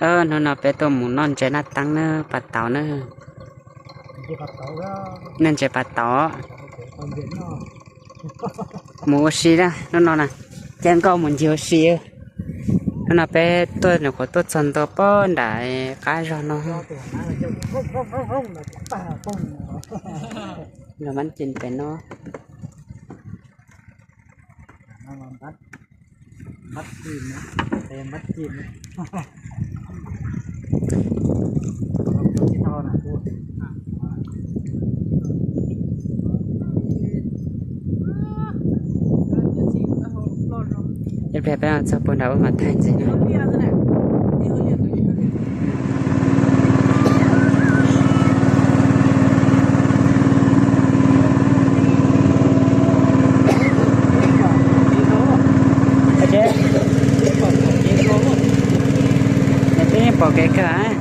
Hnub no peb tuaj mus noj ntses naj teeb na, pas tauv na. Noj ntses pas tauv. Mus ua si na hnub no na, caij nkoj mus ncig ua si. Hnub no peb tuaj nyuam qhuav tuaj txog ntua pob nram qab zog no. Los mab cim pem no. Ib pliag peb txog puag nram ub mas thaij ntxiv no. Pom kev kawg.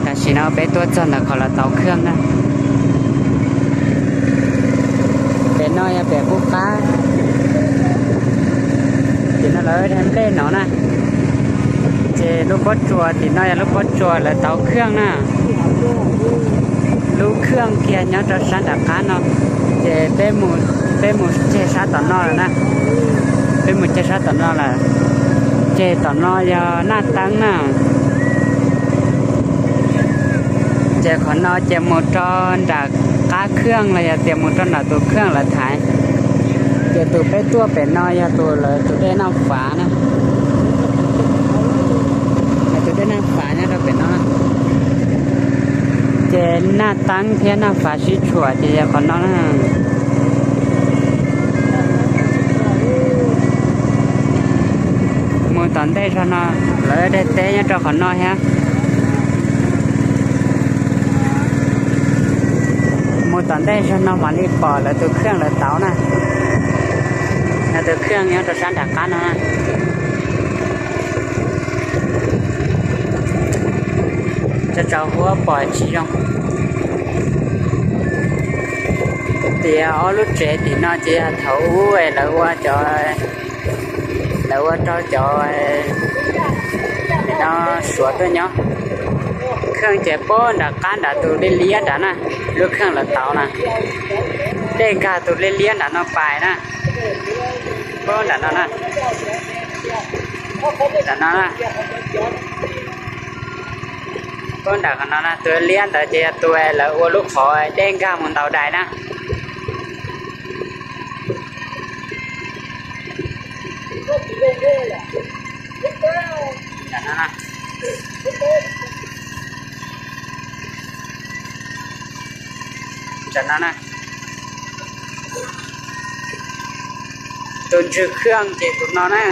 Tam sim no peb tuaj txog ntawm qhov lawv tauv kheej na. Pem no yog pem qub qab. Tim no lawv daig nplej no na. Ces lub pob tsuas tim no yog lub pob tsuas lawv tauv kheej na. Lub kheej kiag nyob rau sab nram qab no. Ces peb mus ceg sab tom no lawm na. Peb mus ceg sab tom no lawm. Ces tom no yog naj teeb na. Ces qhov no ces mus rau nram qab kheej los yog tias mus rau nram tus kheej lawv thaiv. Ces tus peb tuaj pem no yog tus lawv tus dej Naj Fav na. Lawv tus dej Naj Fav nyob rau pem no. Ces naj teeb thiab naj fav sib tshuam ces yog qhov no na. Mus tom ntej zog no, lawv daim teb nyob rau qhov no thiab. Mus tom ntej zog no mam li pom lawv tus kheej lawv tauv na. Lawv tus kheej nyob rau sab nram qab no na. Tso tso huab pom tsis zoo. Tias ob lub tsev tim no ces yog thaum ub lawv ua cov, lawv ua rau cov, no Suav tuaj nyob. Kheej ces puag nram qab nram tus liab liab nram na, lub kheej lawv tauv na. Dej nkag tus liab liab nram no pais na. Puag nram no na. Nram no na. Puag nram qhov no na, tus liab ntawd ces yog tus lawv ua lub qhov dej nkag mus ntaus dais na. Tus ntswg kheej ces tus no na.